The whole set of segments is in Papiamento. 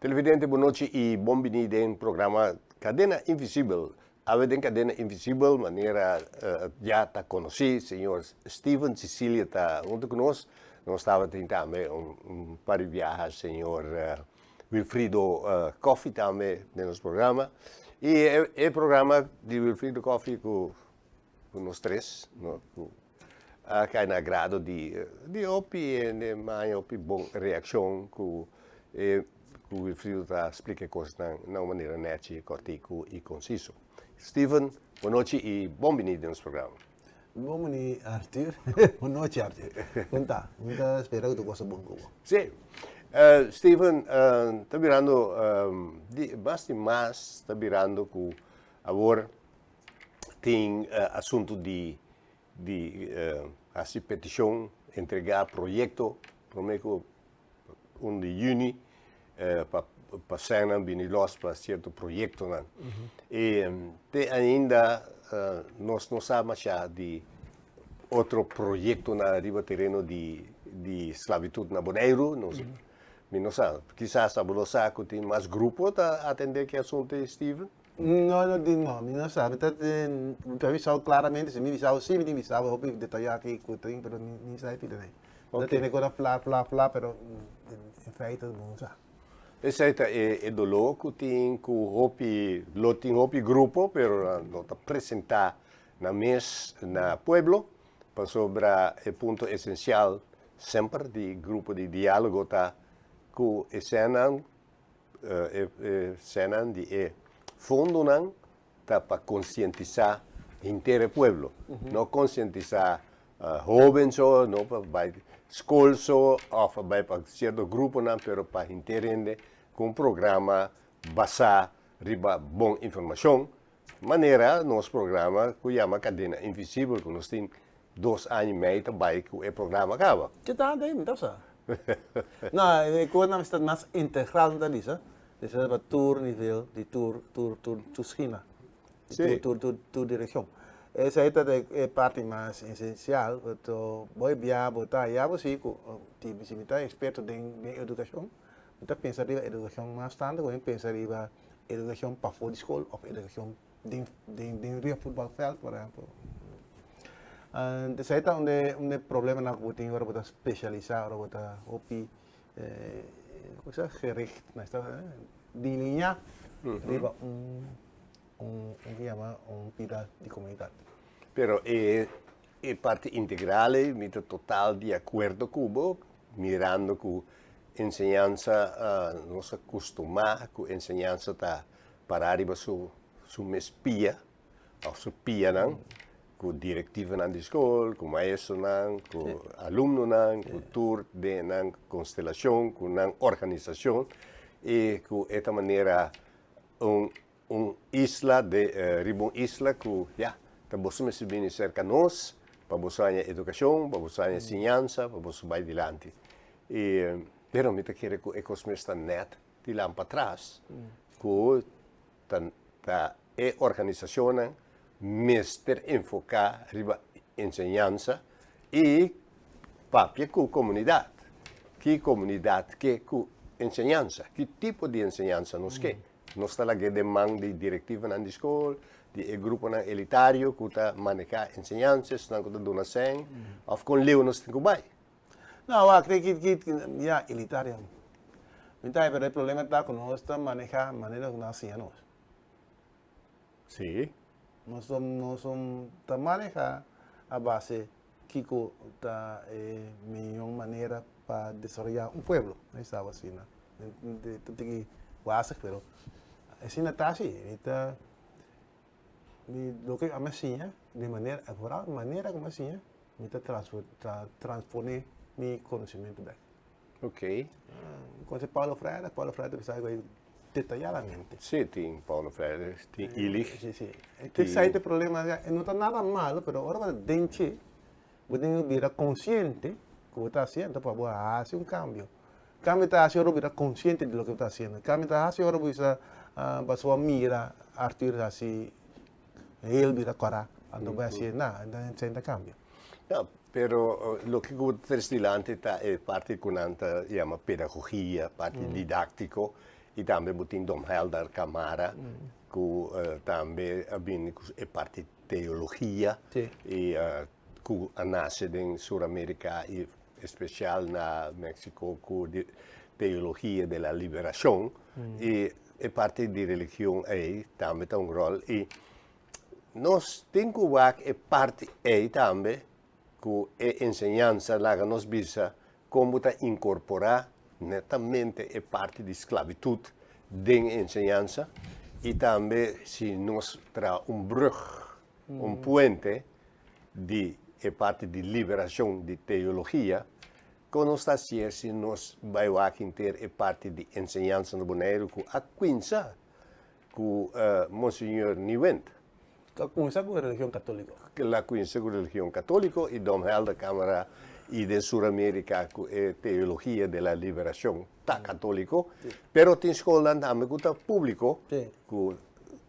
Televidente, bon nochi i bon bini den programa Cadena Invisibel. Awe den Cadena Invisibel, manera ya ta conoci, señor Steven Cicilia ta hunto cu nos. Nos tabatin tambe un par di biaha señor Wilfrido Coffie tambe den nos programa. I e programa di Wilfrido Coffie cu nos tres, no, cu a kai na agrado di di hopi hende, m'a hopi bon reakshon ku e ku Wilfrido ta splika e kosnan na un manera nèchi, kòrtiku i konsiso. Steven, bon nochi i bon bini den nos programa. Bon bini Arthur. Bon nochi Arthur. Kon ta? Mi ta spera ku tur kos ta bon ku bo. Si. Steven, ta birando di mas di mas ta birando ku awor tin asuntu di di hasi petishon, entregá proyekto promé ku un di yüni pa pa sènnan bini lòs pa sierto proyektonan. I te ainda nos no sa mashá di otro proyektonan riba tereno di di sklabitut na Boneiru. Nos mi no sa, kisas abo lo sa ku tin mas grupo ta atendé ku e asuntu ei, Steven? No, no di no, mi no sa. Mi ta mi ta bisao claramente, si mi bisao si mi tin bisao hopi detaya aki cu tin, pero mi mi sa e pida nei. Mi ta tene cu ta fla fla fla, pero in feite bo no sa. Esei ta e e doló cu tin cu hopi, lo tin hopi grupo, pero nan no ta presenta nan mes na pueblo, pasobra e punto esencial semper di grupo di dialogo ta cu esenan E senan di e fondonan ta pa konsientisá henter e pueblo. No konsientisá hóben so, no pa bai skol so òf pa bai pa sierto gruponan, pero pa henter hende ku un programa basá riba bon informashon. Manera nos programa ku yama Kadena Invisibel ku nos tin dos aña i mei ta bai ku e programa kaba. Ke tantu ei mi ta sa. No, e kosnan mester ta mas integral mi ta bisa. Mester ta pa tur nivel di tur tur tur tur skina. Di tur tur tur tur direkshon. Esei ta e parti mas esensial pasobra bo e bia bo ta ya bo si ku si mi ta eksperto den edukashon mi ta pensa riba edukashon mas tantu ku mi pensa riba Edukashon pafó di skol òf edukashon den den den riba futbalvèlt por ehèmpel. Esei ta un de un de problemanan ku bo tin ora bo ta spesialisá, ora bo ta hopi ku sa gericht na esta diliñá riba un un un ke yama un pida di komunidat. Pero e e parti integral ei mi ta total di akuerdo ku bo mirando ku Enseñansa Nos a kustumá ku enseñansa ta pará riba su su mes pia òf su pianan, ku direktivanan di skol, ku maestronan, ku alumnonan, ku tur den nan konstelashon, ku nan organisashon i ku e ta manera un Un isla de riba un isla ku ya ta boso mester bini serka nos pa boso haña edukashon, pa boso haña siñansa, pa boso bai dilanti. I pero mi ta kere ku e kos mes ta nèt di lan patras ku ta ta e organisashonnan mester enfoká riba enseñansa i papia ku komunidat. Ki komunidat ke ku enseñansa? Ki tipo di enseñansa nos ke? Nos ta lag'é den man di direktivonan di skol, di e gruponan elitario ku ta manehá enseñansa, esnan ku ta duna sèn, òf kon leu nos tin ku bai. No, wak, te ki, ki, ya, elitario. Mi ta pero e problema ta ku nos ta manehá manera ku nan a siña nos. Sí. Nos nos ta manehá a base kiko ta e mihó manera pa desaroyá un pueblo. No estaba asina. Ta tiki wazig, pero asina ta si. Mi ta, mi loke ami a siña, di manera, vooral manera ku mi a siña, mi ta transponé mi konosementu bèk. Ok. Mi konosé Paulo Freire, Paulo Freire ta bisa algu ahí detayadamente. Sí, tin Paulo Freire, tin Illich. Sí, sí. Esei ta e problema, e no ta nada malo, pero ora bo ta den dje, bo tin ku bira konsiente ku bo ta hasiendo pa bo hasi un kambio. Kambio ta hasi ora bo bira konsiente di loke bo ta hasiendo. Kambio ta hasi ora bo bisa, pasobra bo a mira Arthur hasi Heel bira kòrá, anto bo hasié na, esei ta kambio. No, pero loke ku bo ta tres dilanti ta e parti ku nan ta yama pedagogia, parti didáktiko. I tambe bo tin Dom Helder Camara, ku tambe a bini ku e parti teologia i ku a nase den Sur Amerika i espesial na Mexico ku di teologia de la liberashon. I e parti di religion ei tambe ta un ròl. I nos tin ku wak e parti ei tambe ku e enseñansa laga nos bisa kon bo ta inkorporá netamente e parti di sklabitut den e enseñansa i tambe si nos traha un brùg, un puente di e parti di liberashon di teologia, kon nos ta hasié si nos bai wak henter e parti di enseñansa na Boneiru ku a kuinsa ku Monseñor Nieuwindt. Ta kuminsá ku e religion katóliko. La kuminsá ku religion katóliko i Dom Helder Camara i den Sur Amerika ku e teologia de la liberashon ta katóliko. Pero tin skolnan tambe ku ta públiko ku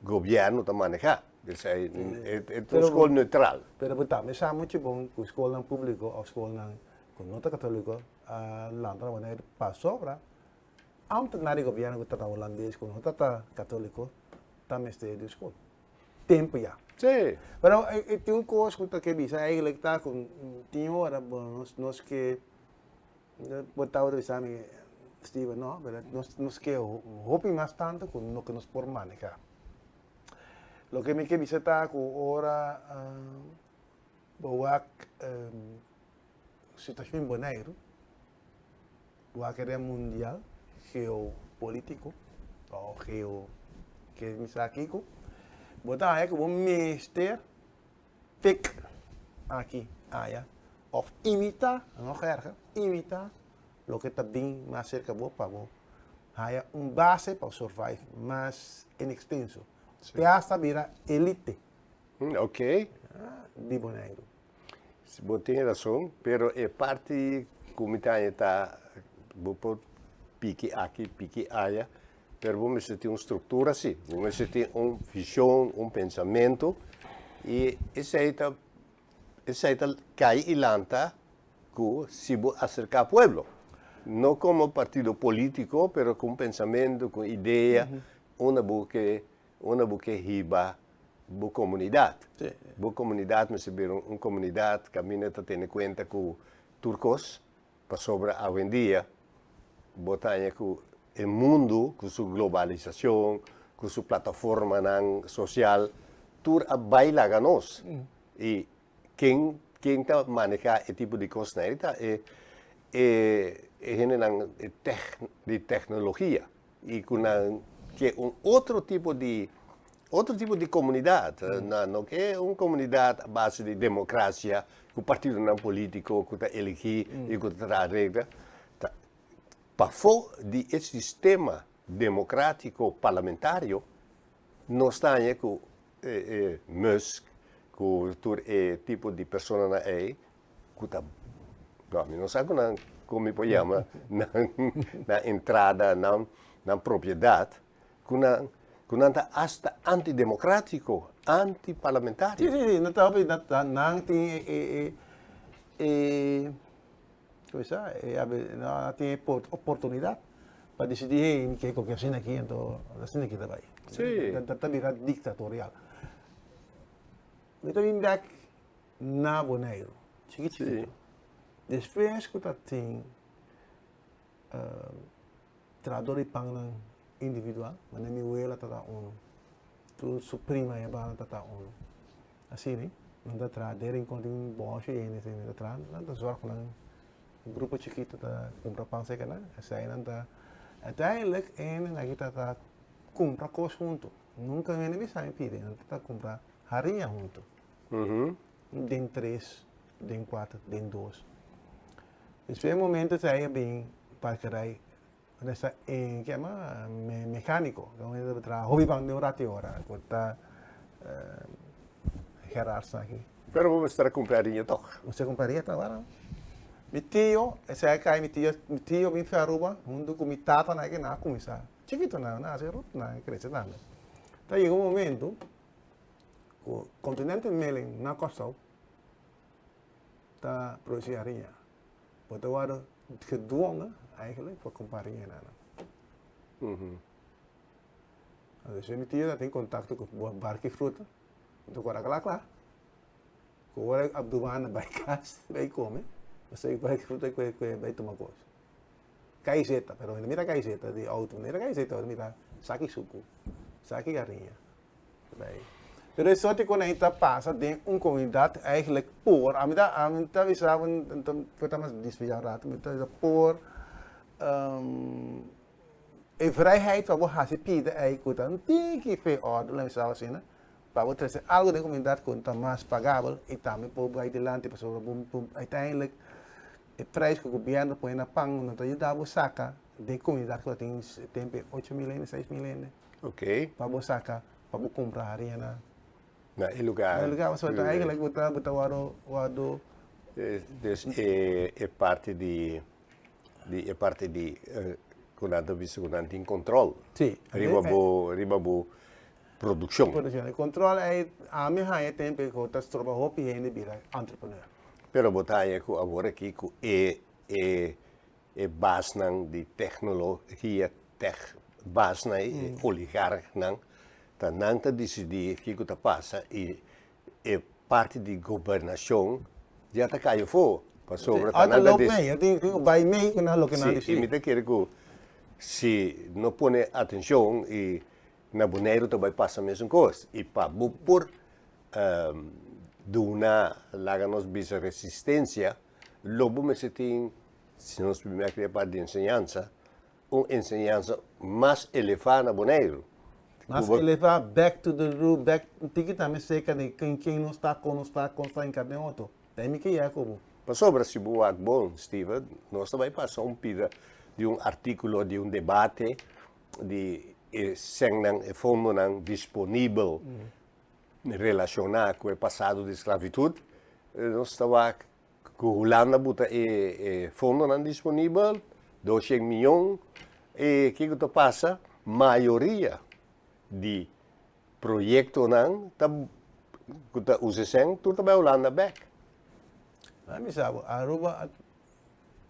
gobièrnu ta manehá. Esei e ta un skol neutral. Pero bo tambe sa muchu bon ku skolnan públiko òf skolnan ku no ta katóliko a lanta na Boneiru pasobra Ambtenaar di gobierno ku ta ta hulandes ku no ta ta katoliko ta mester di skol. Tempu ya. Sí. Pero e tin un kos ku ta ke bisa eigenlijk ta ku tin ora bo nos nos ke bo tabata bisa mi Steven no pero nos nos ke hopi mas tantu ku loke nos por maneha. Loke mi ke bisa ta ku ora bo wak situashon Boneiru Wak e mundial geopolítiko o geo ke mi sa kiko, bo ta haña ku bo mester pik aki aya òf imitá, no gèrga, imitá loke ta bin mas serka bo pa bo haña un base pa survive mas en ekstenso. Te asta bira elite di Boneiru. Bo tin rason, pero e parti ku mi ta haña ta bo por piki aki, piki aya, pero bo mester tin un struktura si, bo mester tin un vishon, un pensamentu, i esei ta esei ta kai i lanta ku si bo aserká pueblo, no komo partido polítiko, pero ku un pensamentu, ku un idea, unda bo ke unda bo ke hiba bo komunidat. Bo komunidat mester bira un komunidat kaminda ta tene kuenta ku tur kos, pasobra awendia bo ta haña ku e mundu ku su globalisashon, ku su plataformanan sosial, tur a bai laga nos. I ken ken ta manehá e tipo di kosnan ei ta e e hendenan di teknologia. I ku nan ke un otro tipo di otro tipo di komunidat. Nan no ke un komunidat a base di demokrasia ku partidonan polítiko ku ta eligí i ku ta traha regla. Ta pafó di e sistema demokratiko parlamentario nos ta haña ku e Musk ku tur e tipo di personanan ei ku ta no mi no sa ku nan kon mi por yama nan nan entrada nan nan propiedat ku nan ku nan ta asta antidemokratiko antiparlamentario. Si si si nan ta hopi nan tin e e e e komo sa e nan tin e oportunidat pa disidí hey mi ke koke asina aki anto asina aki ta bai. Si. Ta bira diktatorial. Mi ta bin bek na Boneiru, chiki chikitu. Despues ku ta tin trahador di pannan individual, manera mi wela ta ta unu, tur su prima e banda ta ta unu. Asina, nan ta traha den Rincon tin bòshi i hende asina ta traha, nan ta zòrg ku nan grupo chikitu ta kumpra pan serka nan, esei nan ta uiteindelijk e hendenan aki ta ta kumpra kos huntu. Nunka hende bisa mi pidi, nan ta ta kumpra hariña huntu. Den tres, den kuater, den dos. Despues e momento esei a bin parkerij, unda esta e ke yama mecanico, ku unda ta traha hopi pan den un rati ora, ku ta Gerard sa aki. Pero bo mester a kumpra hariña tòg? Mester kumpra hariña tòg, wèl. Mi tio, esei a kai mi tio, mi tio a bin for Aruba huntu ku mi tata nan a kuminsá chikitu nan, nan a hasi ròt nan a krese tambe. Ta yega un momento Ku Continental Milling na Kòrsou ta produsí hariña. Bo ta wòrdu gedwongen eigenlijk pa kumpra hariña nan. Anto mi tio ta tin kontakto ku barki fruta, anto ku ora kla kla, ku ora Abdubana bai kas bai kome, pasobra barki fruta ku e bai tuma kos. Kaiseta, pero mi no mira kaiseta di outo, mi no mira kaiseta, mi mira saki suku, saki hariña. Bai. Pero e sorti ku nan ta pasa den un komunidat eigenlijk por, ami ta ami ta bisa bo, por ta mas disfia un rato, mi ta bisa por e vrijheid pa bo hasi pida ei ku ta un tiki fe òrdu, lo mi bisa bo asina, pa bo trese algu den komunidat ku ta mas pagabel i tambe por bai dilanti pasobra bo bo uiteindelijk e prijs ku gobièrnu pone na pan no ta yuda bo saka den komunidat ku ta tin tempe 8000 hende, 6000 hende. Ok. Pa bo saka, pa bo kumpra haria na. Na e lugar. Na e lugar, pasobra ta eigenlijk bo ta, bo ta wòrdu, wòrdu. Dus e, e parti di, di e parti di ku nan ta bisa ku nan tin kontrol. Si. Riba bo, riba bo produkshon. Produkshon. E kontrol ei, ami haña tempu ku ta stroba hopi hende bira entrepreneur. Pero bo ta haña ku awor aki ku e, e E baasnan di teknologia, tech baasnan, e oligarknan, ta nan ta disidí kiko ta pasa i e parti di gobernashon ya ta kai afó, pasobra ta nan ta disidí. Sí, i mi ta kere ku si no pone atenshon i na Boneiru ta bai pasa mesun kos i pa bo por duna laga nos bisa resistensia lo bo mester tin Si nos primer kria parti di enseñansa, un enseñansa mas elevá na Boneiru. Mas elevá, back to the root, back, tiki tambe serka di ken ken nos ta, kon nos ta, kon ta hinká den otro. Ta e mi ke yega ku bo. Pasobra si bo wak bon, Steven, nos ta bai pasa un pida di un artíkulo, di un debate di e sènnan, e fondonan disponibel relashoná ku e pasado di sklavitut. Nos ta wak Ku Hulanda buta e fondonan disponibel, 200 miyon, e kiko ta pasa? Mayoria di proyektonan ta ku ta usa esèn tur ta bai Hulanda bèk. Nan bisa bo, Aruba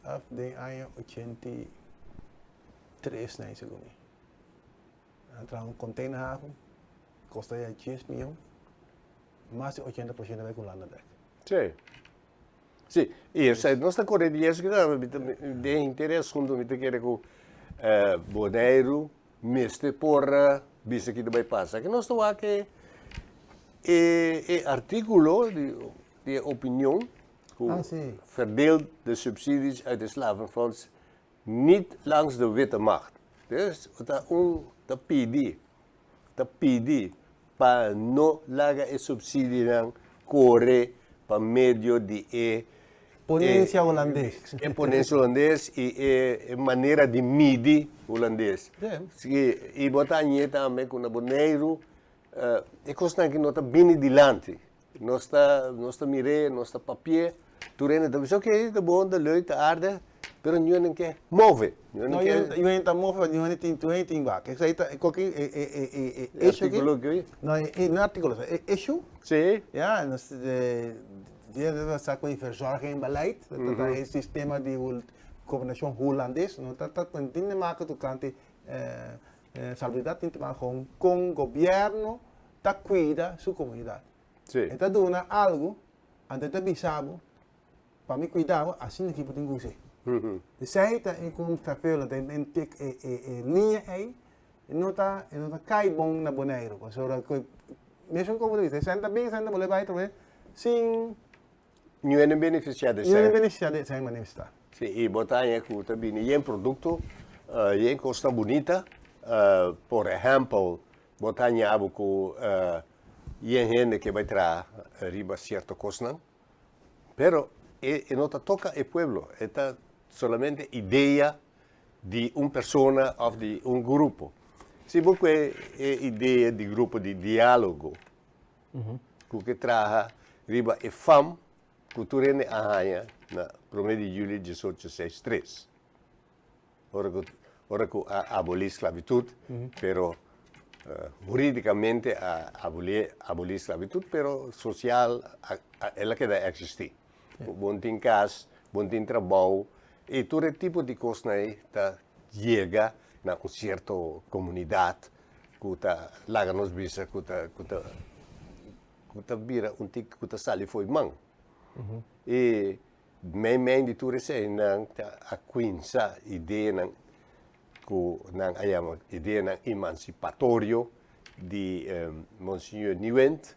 a den aña 83 nan segun mi. Nan traha un containerhaven, kosta ya 10 miyon, mas di 80% a bai ku Hulanda bèk. Sí. Sí, i esei nos ta kore riesgo tambe, mi ta den henter e asuntu mi ta kere ku Boneiru mester por bisa ki ta bai pasa. Ke nos ta wak e e artíkulo di di e opinion ku Ah, sí. verdeelt de subsidies uit de slavenfonds niet langs de witte macht. Dus ta un ta pidi ta pidi pa no laga e subsidinan kore pa medio di e Ponensia hulandes. E ponensia hulandes i e manera di midi hulandes. Si, i bo ta hañ'é tambe ku na Boneiru e kosnan aki no ta bini dilanti. Nos ta nos ta mir'é, nos ta papi'é, tur hende ta bisa oke, ta bon, ta leuk, ta aardig, pero niun hende ke move. Niun hende ke. Niun hende ta move, niun hende tin, tur hende tin wak. Esei ta e koki e e e e e issue aki. Artíkulo aki. No, e no artíkulo, e issue. Si. Ya, nos de de ta sa ku e verzorgingbeleid, ta ta e sistema di gobernashon hulandes, no ta ta tin di make tokante salubridad, tin di make kon gobièrnu ta cuida su comunidad. Sí. E ta duna algo, anto e ta bisa bo, pa mi cuida bo, asina aki bo tin cu haci. Esey ta e con vervelend, e e e e e e liña ey no ta e no ta cay bon na Boneiru, pasobra cu mesun como bo ta bisa, esey ta bin, esey ta bolbe bay atrobe sin. Niun a beneficia di esey. Niun a beneficia di esey manera esta. Sí, y bo ta haña cu ta bini yen producto, yen cosnan bunita, por ehempel, Bo ta haña bo ku yen hende ke bai traha riba sierto kosnan, pero e no ta toka e pueblo, e ta solamente idea di un persona òf di un grupo. Si bo kue e idea di grupo di diálogo ku ke traha riba e fam ku tur hende a haña na promé di juli 1863. Ora ku ora ku a abolí sklabitut, pero hurídikamente a abolí abolí sklabitut, pero sosial el a keda eksistí. Bo no tin kas, bo no tin trabou, i tur e tipo di kosnan ei ta yega na un sierto komunidat. ku ta laga nos bisa ku ta ku ta ku ta bira un tik ku ta sali fo'i man. I mei mei di tur eseinan ta a kuinsa ideanan ku nan a yama ideanan emansipatorio di Monsignor Nieuwindt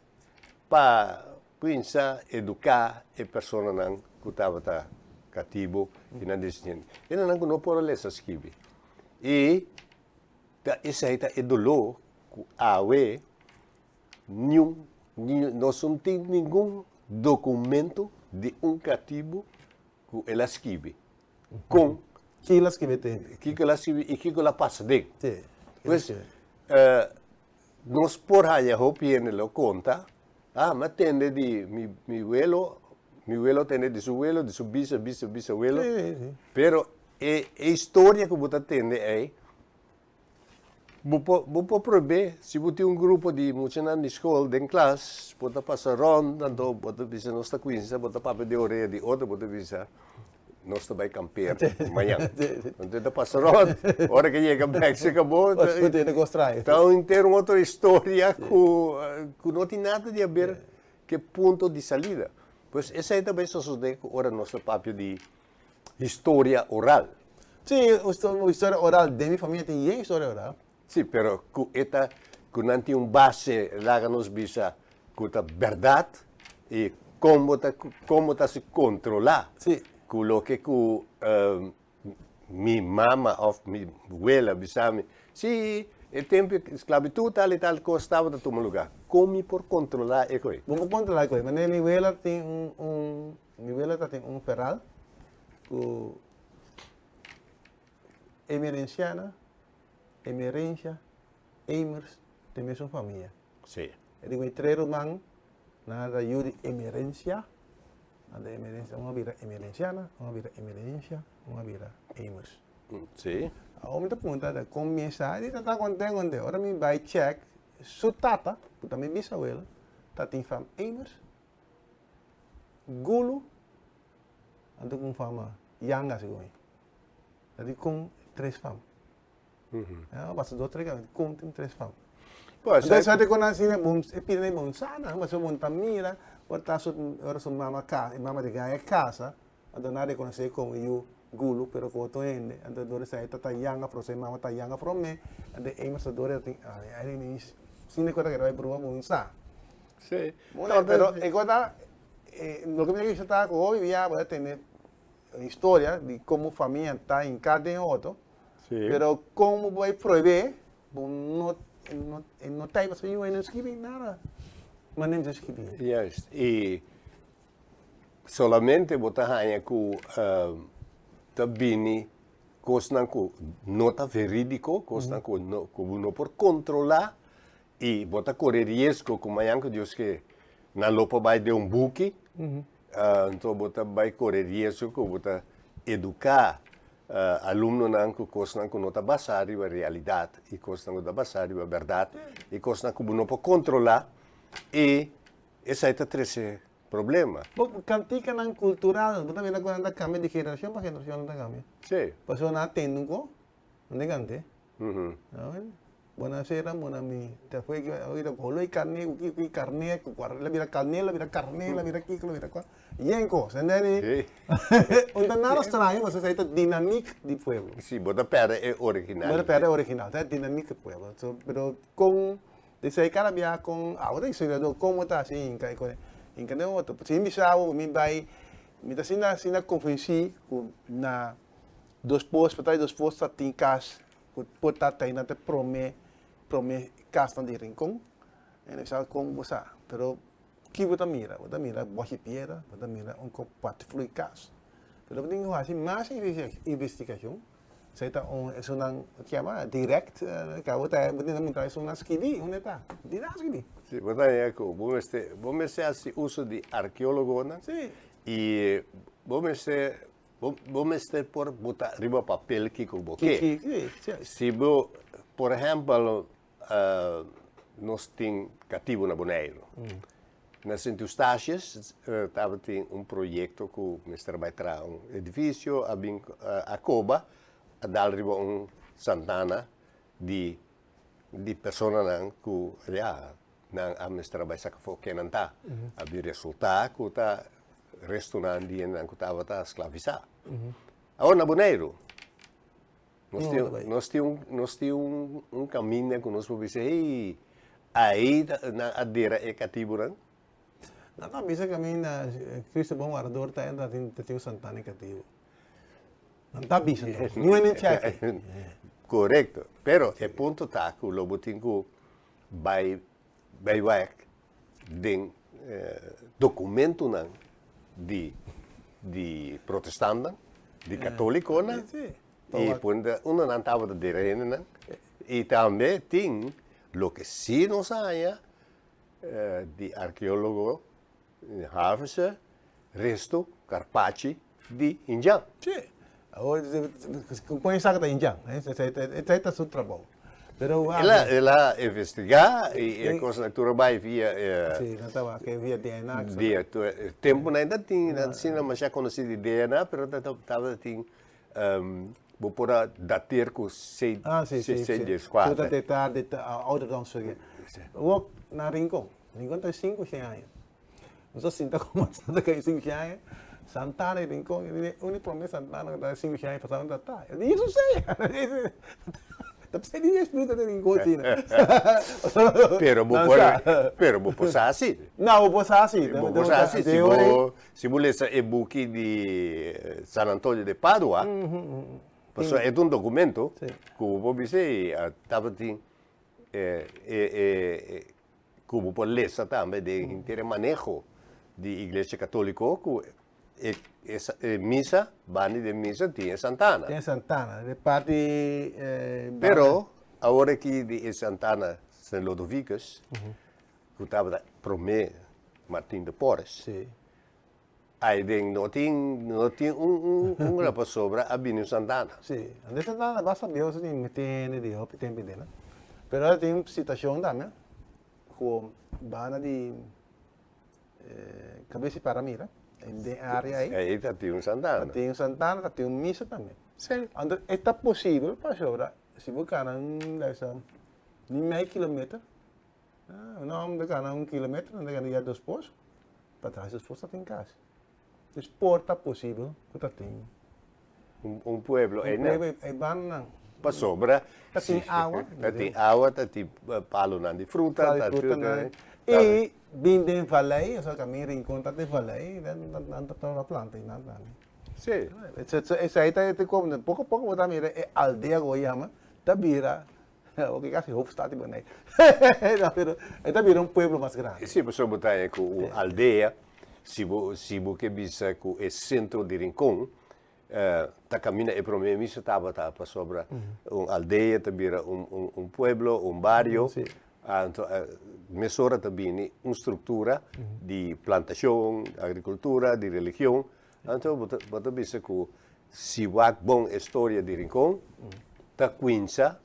pa kuinsa eduká e personanan ku tabata katibu i nan desisiente. Hendenan ku no por a lesa skibi. I ta esei ta e doló ku awe niun nos no tin ningun dokumento di un katibu ku el a skibi. Kon. Ki el a skibi te? Kiko el a skibi i kiko el a pasa den. Pues nos por haña hopi hende lo konta, ah, mi a tende di mi mi welo, mi welo a tende di su welo, di su bisa bisa bisa welo. Pero e e historia ku bo ta tende ei, bo por bo por prob'é si bo tin un grupo di muchanan di skol den klas, bo ta pasa rònt, anto bo ta bisa nos ta kuinsa, bo ta papia den orea di otro, bo ta bisa nos ta bai kampeer mañan. Anto e ta pasa rònt, ora ke yega bèk se kabó, ta un henter un otro historia ku ku no tin nada di haber ku e punto di salida. Pues esei ta bai sosodé ku ora nos ta papia di historia oral. Sí, historia oral. Den mi famia tin yen historia oral. Sí, pero ku e ta, ku nan tin un base, laga nos bisa, ku ta bèrdat i kon bo ta, kon bo ta hasi kontrolá. Sí. Ku loke ku mi mama òf mi wela bisa mi, sí, e tempu e sklabitut tal i tal kos tabata tuma lugá. Kon mi por kontrolá e koe? Bo por kontrolá e koe. Manera mi wela tin un, un, mi wela ta tin un feral ku Emerenciana, Emerencia, Emers den mesun famia. Sí. E di mi tres ruman, nan ta yu di Emerencia, nan ta Emerencia, un a bira Emerenciana, un a bira Emerencia, un a bira Emers. Sí. Awor mi ta puntra ta kon mi sa, di ta ta konten konten. Ora mi bai check, su tata, ku ta mi bisawelo, ta tin fam Emers, Gulu, anto ku un fama Yanga segun mi. Ta di kon tres fam. Ya, basta dos tres cabeza, kon tin tres fam. Pues, Entonces, sa te kon asina, bon, e pide na bon sana, ma so bon ta mira, ora ta su, ora su mama casa, e mama di gaya casa, anto na reconoce como yu Gulu, pero ku otro hende, anto dor esei ta ta yanga fro, su mama ta yanga fro me, anto e mas dor e tin, ay, ay, ni, sine ku ta kere bai prueba bon sa. Sí. Bueno, pero e kos ta, loke mi ta kere ta ku hopi bia bo ta tene historia di komo famia ta hinká den otro, pero komo bo bai prohibé, bo no no e no ta pasobra yu no skibi nada manera mi ta skibi. Juist, i solamente bo ta haña ku ta bini kosnan ku no ta verídiko, kosnan ku no ku bo no por kontrolá i bo ta kore riesgo ku mañan ku Dios ke nan lo por bai den un buki. Anto bo ta bai kore riesgo ku bo ta eduká alumnonan ku kosnan ku no ta basá riba realidat i kosnan ku ta basá riba bèrdat i kosnan ku bo no por kontrolá i esei ta trese problema. Bo kantikanan kultural, bo ta mira ku nan ta kambia di generashon pa generashon nan ta kambia. Sí. Pasobra nan a tende un ko, nan ta kant'é. Buonasera mon ami, te fue que oído colo y carne, cu ki carne, cu cual la bira carne, la bira carne, la bira kiko, la bira cua, yen cos, entende? Sí. Un ta nada straño, pasobra esei ta dinamiek di pueblo. Sí, bo ta perde e original. Bo ta perde e original, ta e dinamiek di pueblo. So, pero con, esei cada bia con, abo ta historiador, como ta haci hinca e cos, hinca den otro. Si mi bisa bo, mi bay, mi ta asina, asina convenci cu na dos pos, pa ta dos pos ta tin cas Ku por ta tei nan ta prome prome kasnan di Rincon en e sa kon bo sa pero ki bo ta mira bo ta mira bòshi piedra bo ta mira un kop parti flui kas pero bo tin ku hasi mas investigashon esei ta un esunnan ke yama dirèkt ka bo ta bo tin ta muntra esunnan skibi unda e ta di nan skibi. Si bo ta haña ku bo mester bo mester hasi uso di arkeologonan i bo mester Bo mester por bota riba papel kiko bo ke. Si bo, por ehèmpel, nos tin katibu na Boneiru. Na Sint Eustatius tabatin un proyekto ku mester bai traha un edifisio, a bin a koba, a dal riba un santana di. di personanan ku ya nan a mester a bai saka afó ken nan ta. A bin resultá ku ta restonan di hendenan ku tabata sklavisá. Awor na Boneiru nos tin nos tin un nos tin un kaminda ku nos por bisa hey ahí nan a dera e katibunan. Nan ta bisa kaminda Cristo Bon Wardador ta entra tin ta tin un santana e katibu. Nan ta bisa nos. Niun hende chèk. Korekto. Pero e punto ta ku lo bo tin ku bai bai wèk den dokumentunan di di protestantnan, di katolikonan i punda unda nan tabata dera hendenan. I tambe tin loke si nos haña di arkeólogo Havense resto karpachi di Indjan. Sí. Awor, kon e sa ku ta Indjan? Esei ta su trabou. Pero El a, el a investigá i e kosnan tur a bai via. Sí, nan ta wak via DNA. Via, tempu nan ta tin asina masha konosí di DNA, pero tabata tin bo por a dateer ku sei, sei dies kuater. Su ta detá ouder dan su. Wak na Rincon. Rincon ta sinku shen aña. Nos a sinta kombersá ta kai sinku shen aña. Santana i Rincon, e uni promé Santana ku ta sinku shen aña pasá ta ta. E di, Eso sea! Ta p'esei di espiritu di Rincon asina. Pero bo por, pero bo por sa si. No, bo por sa si. Bo por sa si. Si bo, si bo lesa e buki di San Antonio de Padua, pasobra e ta un dokumento ku bo por bisa ei tabatin e e ku bo por lesa tambe den henter e maneho di Iglesia Katoliko ku e e misa, banda di e misa tin e santana. Tin e santana, e parti Pero awor aki di e santana Sint Lodovicus, ku tabata promé Martin de Porres, ai den no tin no tin un un un pasobra a bini un santana. Sí, anto e santana basta bieu si tin mete di hopi tempu den, pero ora tin un situashon tambe ku banda di Kabes di Paramira den e area ei. Ei ta tin un santana. Ta tin un santana, ta tin un misa tambe. Sí. Anto e ta posibel pasobra si bo kana un lesa ni mei kilometer. Un hòmber ta gana un kilometer, nan ta gana ya dos pos, patras dos pos ta tin kas. Dus por ta posibel ku ta tin. Un pueblo ei nan. Un pueblo ei bandanan. Pasobra. Ta tin awa. Ta tin awa, ta tin palonan di fruta. Palo di fruta. I bin den valei, osea kaminda Rincon ta den valei, nan ta traha planta einan tambe. Sí. Esei ta e komo, poko poko bo ta mira e aldea ku bo yama ta bira Oke kasi hoofdstad di Boneiru. No, pero e ta bira un pueblo mas grandi. Sí, pasobra bo ta haña ku un aldea, si bo si bo ke bisa ku e sentro di Rincon ta kaminda e promé misa tabata pasobra un aldea ta bira un un un pueblo, un bario, anto mesora ta bini un struktura di plantashon, agrikultura, di religion, anto bo ta bo ta bisa ku Si wak bon e storia di Rincon ta cuinsa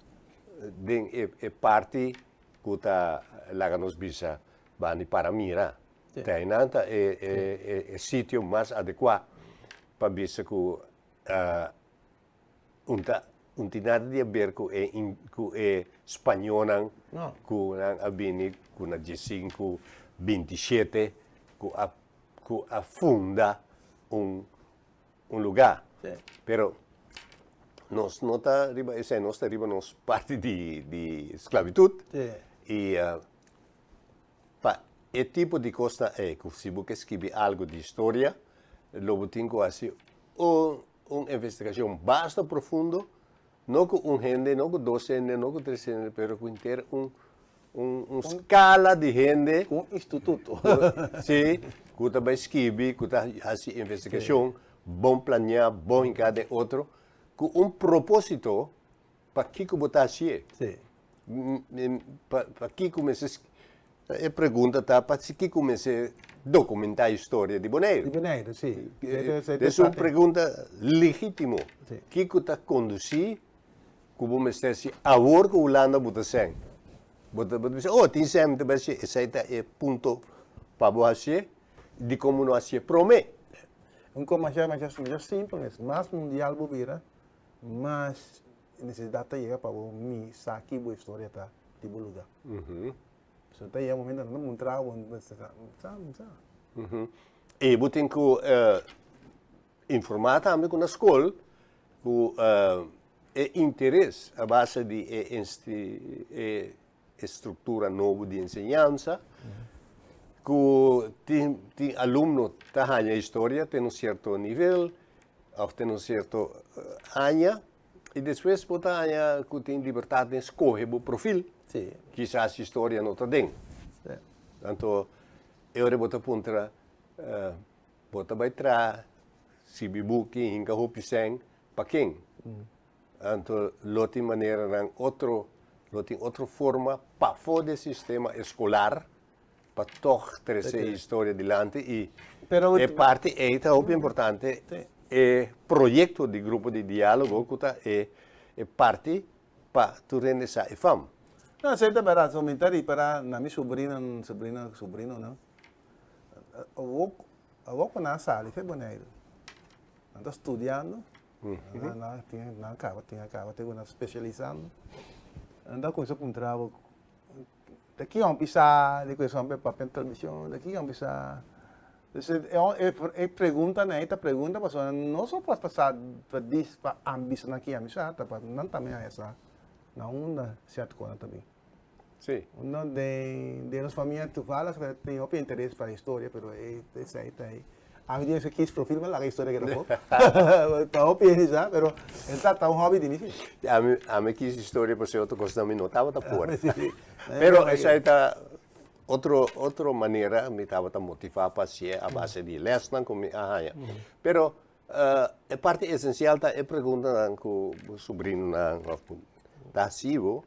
den e parti cu ta laga nos bisa bani para mira. Te ainan ta e sitio mas adecua pa bisa cu un ta un tin nada di haber cu e cu e spañonan cu nan a bini cu na diesinku bintishete cu a cu a funda un un lugá. Pero nos no ta riba esei, nos ta riba nos parti di di sklabitut. I pa e tipo di kosnan ei ku si bo ke skibi algu di historia lo bo tin ku hasi un un investigashon basta profundo, no ku un hende, no ku dos hende, no ku tres hende, pero ku henter un Un skala di hende. Un instituto. Sí, ku ta bai skibi, ku ta hasi investigashon, bon planiá, bon hinká den otro, ku un propósito pa kiko bo ta hasié. Sí. Pa kiko mester, e pregunta ta pa kiko mester dokumentá historia di Boneiru. Di Boneiru, sí. Es un pregunta legítimo. Kiko ta kondusí Ku bo mester si awor ku Hulanda bo ta sèn. Bo ta bo ta bisa, oh tin sèn, mi ta bai hasié. Esei ta e punto pa bo hasié, dikon bo no hasié promé? Un kos masha masha masha simpel mes, mas mundial bo bira, mas nesesidat ta yega pa bo mi sa ki bo historia ta. di bo lugá. So ta yega momento nan ta muntra bo, bo sa, sa, sa. I bo tin ku informá tambe ku na skol ku e interes a base di e e struktura nobo di enseñansa ku tin tin alumno ta haña historia te un sierto nivel òf te un sierto aña i despues bo ta haña ku tin libertat den skohe bo profil. Kisas historia no ta den. Anto e ora bo ta puntra bo ta bai traha sibi buki hinka hopi sèn pa ken? Anto lo tin maneranan otro, lo tin otro forma pafó di e sistema eskolar pa tòg trese e historia dilanti i e parti ei ta hopi importante, e proyekto di grupo di diálogo ku ta e parti pa tur hende sa e fam. No, esei ta bèrdat. So mi ta ripará na mi subrinonan, subrina, subrinonan, awor, awor ku nan a sali for Boneiru, nan ta studiando, Nan tin nan kaba tin a kaba te ku nan spesialisando. Nan ta kuminsá puntra bo ta ki hòmber sa di ku e hòmber papia na televishon, ta ki hòmber sa. E preguntanan ei ta pregunta pasobra no so pa sa pa dis pa ami bisa nan ki ami sa ta pa nan tambe haña sa na unda sierto kos ta bin. Sí. Uno den den nos famia toevallig tin hopi interes pa historia, pero e esei ta ei. Ami tin esaki kies profil mi laga historia keda afó. Ta hopi hende sa, pero e ta ta un hobby di mi si. Ami ami kies historia pasobra otro kosnan mi no tabata por. Pero esei ta otro otro manera mi tabata motivá pa hasié a base di lèsnan ku mi a haña. Pero e parti esensial ta e preguntanan ku bo subrinonan òf ku ta hasi bo.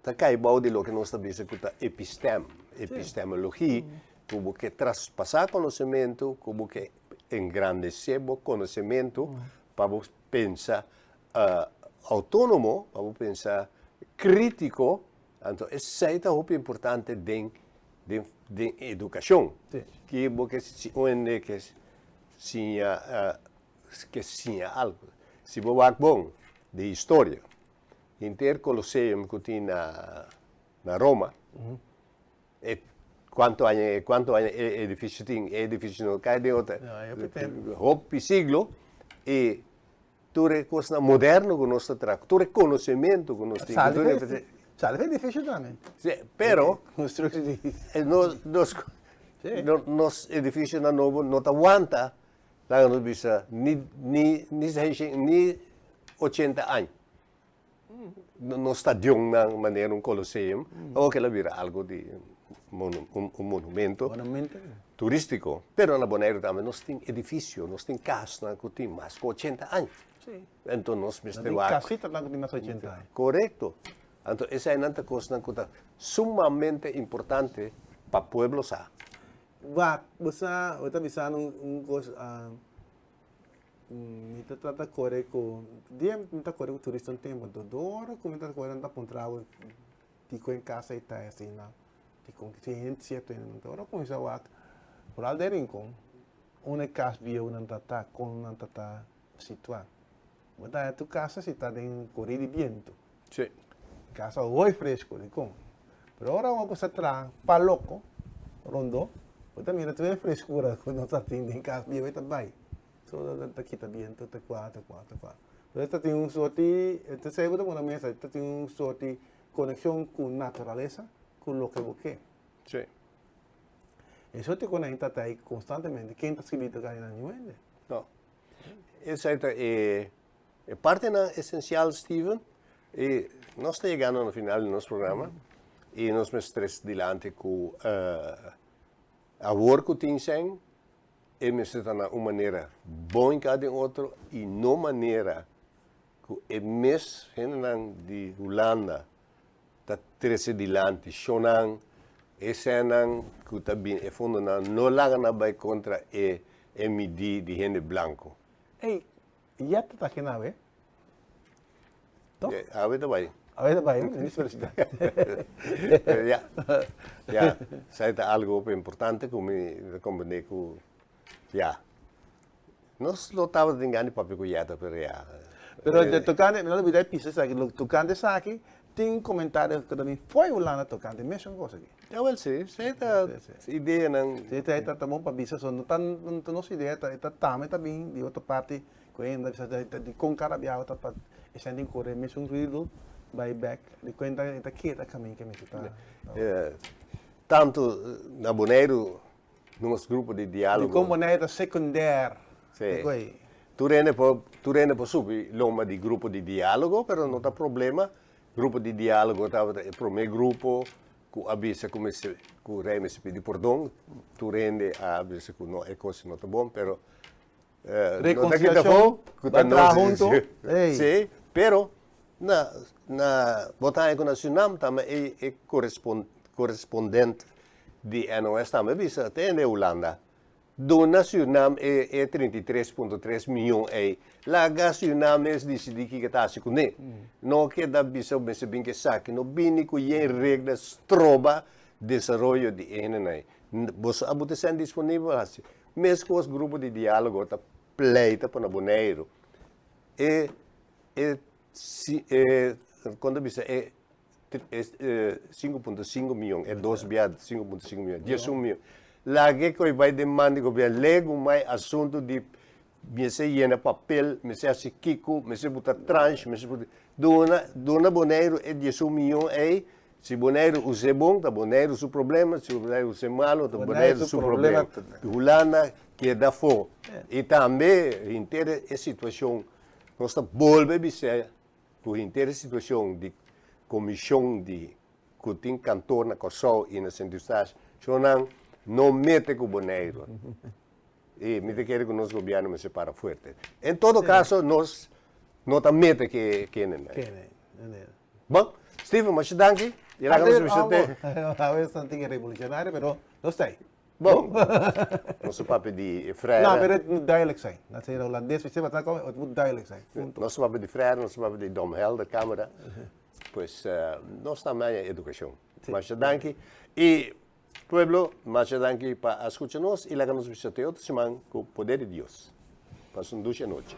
Ta kai bou di loke nos ta bisa ku ta epistem, epistemologie, ku bo ke traspasá konosementu, ku bo ke engrandesé bo konosementu pa bo pensa outónomo, pa bo pensa krítiko. Anto esei ta hopi importante den den den edukashon. Ki bo ke si un hende ke siña ke siña algu, si bo wak bon di historia, Henter Colosseum ku tin na na Roma, e kuantu aña kuantu aña e edifisio tin? E edifisio no kai den otro hopi siglo i tur e kosnan moderno ku nos ta traha, tur e konosementu ku nos tin. Sali e edifisio tambe. Si, pero nos nos nos edifisionan nobo no ta wanta Laga nos bisa ni ni ni ni ochenta aña. Nos stadionnan manera un coliseum, awor kila bira algo di un monumento turistico. Pero na Boneiru tambe nos tin edificio, nos tin casnan cu tin mas cu ochenta aña. Enton nos mester wak. Nos tin casitanan cu tin mas cu ochenta aña. Corecto. Anto esainan ta cosnan cu ta sumamente importante pa pueblo sa. Wak, bo sa, bo ta bisa mi un kos, mi ta trata kore ku, dia mi ta kore ku turista un tempu, anto dor ku mi ta kore nan ta puntra bo dikon e kasa ei ta asina, dikon si hende sierto hende nan ta. Ora kuminsá wak, foral den Rincon, unda e kas bieunan ta ta, kon nan ta ta situá. Bo ta haña tur kasa si ta den kori di bientu. Sí. Kasa hooi fresco, dikon? Pero ora bo kusa traha pa loko, rondó, bo ta mira tur e freskura ku nos ta tin den kas bieu e ta bai. So ta kita bientu, ta kua, ta kua, ta kua. Pero ta tin un sorti, ta esei bo ta pone mesa, ta tin un sorti konekshon ku naturalesa, ku loke bo ke. Sí. E sorti ku nan ta ta ei konstantemente, ken ta skibi ta kaya nan niun hende. No. Esei ta e E partenan esencial Steven, y nos ta yegando na final di nos programa y nos mester tres dilanti cu awor cu tin sèn e mester ta na un manera bon hinca den otro y no manera cu e mes hendenan di Hulanda ta trece dilanti shownan, e sènnan cu ta bini e fondonan no laga nan bay contra e midi di hende blanco. Ey, Ya ta ta kina awe. Toch? Awe ta bai. Awe ta bai, minister presidente. Ja, ja. Esei ta algo hopi importante ku mi ta komprendé ku, ja. Nos lo tabata tin gana di papia ku Yeta, pero ja. Pero tokante, mi no olbida e pisa esaki, tokante esaki. Tin komentario ku ta bin fo'i Hulanda tokante mesun kos aki. Jawel si, esei ta ideanan. Si, esei ta bon pa bisa, so no ta nos idea, e ta tambe ta bin di otro parti ku hende ta bisa dikon kada biaha ta pa esei tin kore mesun riedel bai bek, dikon e ta keda kaminda ke mester ta. Tantu na Boneiru nos grupo di diálogo. Dikon Boneiru ta sekundèr? Sí. Tur hende por, tur hende por subi lomba di grupo di diálogo, pero no ta problema. Grupo di diálogo tabata e promé grupo ku a bisa ku mester, ku rei mester pidi pordon. Tur hende a bisa ku no, e kos no ta bon, pero no ta kita afó ku ta nos hunto. Sí, pero na, na, bo ta haña ku na Surinam tambe e, e korespondent di NOS tambe a bisa, te hende Hulanda. Duna Surinam e e 33.3 miyon ei. Laga Surinam mes disidí kiko ta hasi kuné. No keda bisa mester bin ku esaki. No bini ku yen regla stroba desaroyo di e hendenan ei. Boso a buta esei disponibel hasi. Meskos grupo di diálogo ta pleita pa na Boneiru. E e si e kon ta bisa e 5.5 miyon, e dos bia 5.5 miyon, 11 miyon. Lage ku e bai den man di gobierno, legu mai asuntu di mester yena papel, mester hasi kiko, mester buta tranche, mester buta, duna, duna Boneiru e 11 miyon ei, si Boneiru us'é bon, ta Boneiru su problema, si Boneiru us'é malo, ta Boneiru su problema. Hulanda keda afó. I tambe henter e situashon, nos ta bolbe bis'é Ku henter e situashon di komishon di ku tin kantor na Kòrsou i na Sint Eustatius, shownan no mete ku Boneiru. I mi ta kere ku nos gobièrnu mester para fuerte. En todo kaso nos no ta mete ke kendenan. Bon, Steven, masha danki. I laga nos bisa te. Awe esnan tin e revolucionario, pero nos ta ei. Bon, nos a papia di frère. No, pero het moet duidelijk zijn. Dat ze in Holandes, weet je wat dat het moet duidelijk zijn. Punto. Nos a papia di frère, nos a papia di Dom Helder Camera. Pues nos ta maya educacion. Masha danki. Y pueblo, masha danki pa a scucha nos y laga nos bisa te otro siman cu poder di Dios. Pasa un dushi anochi.